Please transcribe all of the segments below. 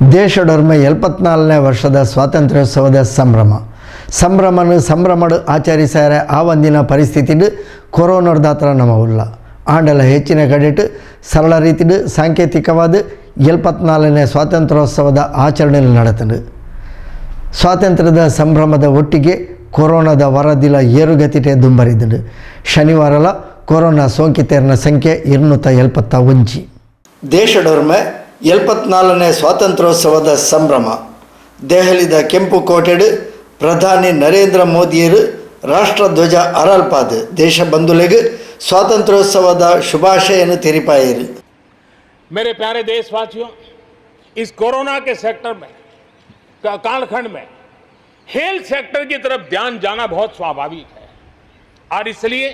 ದೇಶಡೊರ್ಮೆ 74ನೇ ವರ್ಷದ ಸ್ವಾತಂತ್ರ್ಯೋತ್ಸವದ ಸಂಭ್ರಮ. ಸಂಭ್ರಮನು ಸಂಭ್ರಮಡು ಆಚರಿಸಾರೆ ಆ ಒಂದಿನ ಪರಿಸ್ಥಿತಿಡು ಕೊರೋನಾರ್ದಾತ್ರ ನಮ ಉಲ್ಲ. ಆಂಡಲ ಹೆಚ್ಚಿನ ಕಡೆಟ್ ಸರಳ ರೀತಿಡು ಸಾಂಕೇತಿಕವಾದ 74ನೇ ಸ್ವಾತಂತ್ರ್ಯೋತ್ಸವದ ಆಚರಣೆ ನಡೆತಂಡು. ಸ್ವಾತಂತ್ರ್ಯದ ಸಂಭ್ರಮದ ಒಟ್ಟಿಗೆ ಕೊರೋನಾದ ವರದಿಲ ಏರುಗತಿಟೆ ದುಂಬರಿದಂಡು. ಶನಿವಾರಲ ಕೊರೋನಾ ಸೋಂಕಿತರನ ಸಂಖ್ಯೆ 271. ದೇಶಡೊರ್ಮೆ 74ನೇ ಸ್ವಾತಂತ್ರ್ಯೋತ್ಸವದ ಸಂಭ್ರಮ. ದೆಹಲಿದ ಕೆಂಪು ಕೋಟೆಡು ಪ್ರಧಾನಿ ನರೇಂದ್ರ ಮೋದಿಯರು ರಾಷ್ಟ್ರಧ್ವಜ ಅರಲ್ಪಾದ್ ದೇಶ ಬಂಧುಲೆಗ್ ಸ್ವಾತಂತ್ರ್ಯೋತ್ಸವದ ಶುಭಾಶಯನು ತೆರಿಪಾಯರು. मेरे प्यारे देशवासियों, इस कोरोना के सेक्टर में कालखंड में हेल्थ सेक्टर की तरफ ध्यान जाना बहुत स्वाभाविक है और इसलिए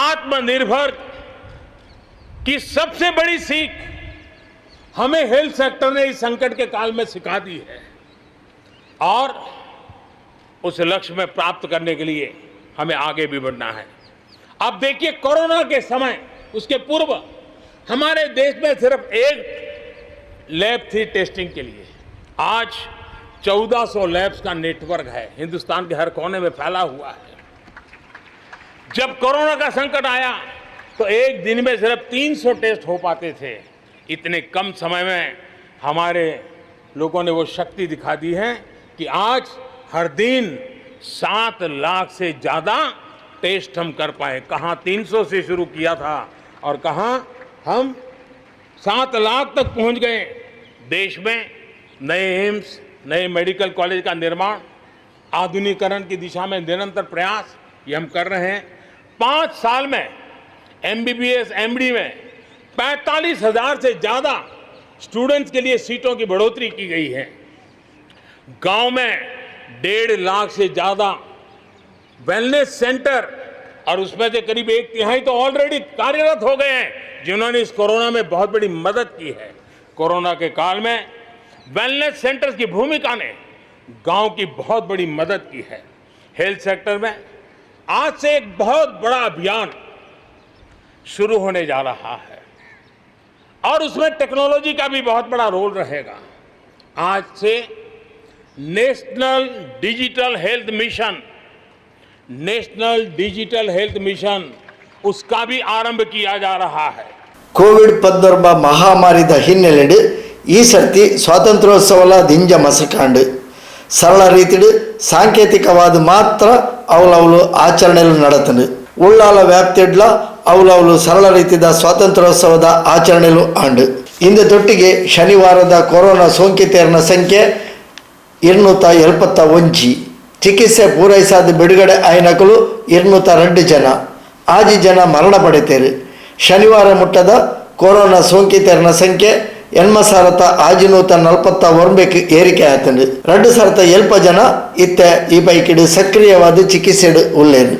आत्मनिर्भर की सबसे बड़ी सीख हमें हेल्थ सेक्टर ने इस संकट के काल में सिखा दी है और उस लक्ष्य में प्राप्त करने के लिए हमें आगे भी बढ़ना है। अब देखिए, कोरोना के समय, उसके पूर्व हमारे देश में सिर्फ एक लैब थी टेस्टिंग के लिए। आज 1400 लैब्स का नेटवर्क है, हिंदुस्तान के हर कोने में फैला हुआ है। जब कोरोना का संकट आया तो एक दिन में सिर्फ 300 टेस्ट हो पाते थे। इतने कम समय में हमारे लोगों ने वो शक्ति दिखा दी है कि आज हर दिन 7 लाख से ज़्यादा टेस्ट हम कर पाए। कहाँ 300 से शुरू किया था और कहाँ हम 7 लाख तक पहुंच गए। देश में नए एम्स, नए मेडिकल कॉलेज का निर्माण, आधुनिकीकरण की दिशा में निरंतर प्रयास, ये हम कर रहे हैं। 5 साल में एमबीबीएस, एमडी में 45,000 से ज़्यादा स्टूडेंट्स के लिए सीटों की बढ़ोतरी की गई है। गांव में 1.5 लाख से ज़्यादा वेलनेस सेंटर और उसमें से करीब एक तिहाई तो ऑलरेडी कार्यरत हो गए हैं, जिन्होंने इस कोरोना में बहुत बड़ी मदद की है। कोरोना के काल में वेलनेस सेंटर्स की भूमिका ने गांव की बहुत बड़ी मदद की है। हेल्थ सेक्टर में आज से एक बहुत बड़ा अभियान शुरू होने जा रहा है और उसमें टेक्नोलॉजी का भी बहुत बड़ा रोल रहेगा। आज से National Digital Health Mission, National Digital Health Mission, उसका भी आरंभ किया जा रहा है। ಕೋವಿಡ್ 19 ಮಹಾಮಾರಿದ ಹಿನ್ನೆಲೆಡು ಈ ಸರ್ತಿ ಸ್ವಾತಂತ್ರ್ಯೋತ್ಸವಲ ದಿಂಜ ಮಸಕಾಂಡು. ಸರಳ ರೀತಿಡು ಸಾಂಕೇತಿಕವಾದ ಮಾತ್ರ ಅವಲವಲು ಆಚರಣೆಲು ನಡತಂಡು. ಉಳ್ಳಾಲ ವ್ಯಾಪ್ತಿಡ್ಲ ಅವಲವಲು ಸರಳ ರೀತಿದ ಸ್ವಾತಂತ್ರ್ಯೋತ್ಸವದ ಆಚರಣೆಲು ಆಂಡು. ಇಂದ ತೊಟ್ಟಿಗೆ ಶನಿವಾರದ ಕೊರೋನಾ ಸೋಂಕಿತೆಯರನ ಸಂಖ್ಯೆ 271. ಚಿಕಿತ್ಸೆ ಪೂರೈಸಾದ ಬಿಡುಗಡೆ ಆಯ್ನಕಲು 202 ಜನ. ಆಜಿ ಜನ ಮರಣ ಪಡೆತೇರು. ಶನಿವಾರ ಮುಟ್ಟದ ಕೊರೋನಾ ಸೋಂಕಿತರನ ಸಂಖ್ಯೆ 8649ಕ್ಕೆ ಏರಿಕೆ ಆತಂಡು. 2050 ಜನ ಇತ್ತೆ ಈ ಪೈಕಿಡು ಸಕ್ರಿಯವಾದ ಚಿಕಿತ್ಸೆಡು ಉಲ್ಲೇರು.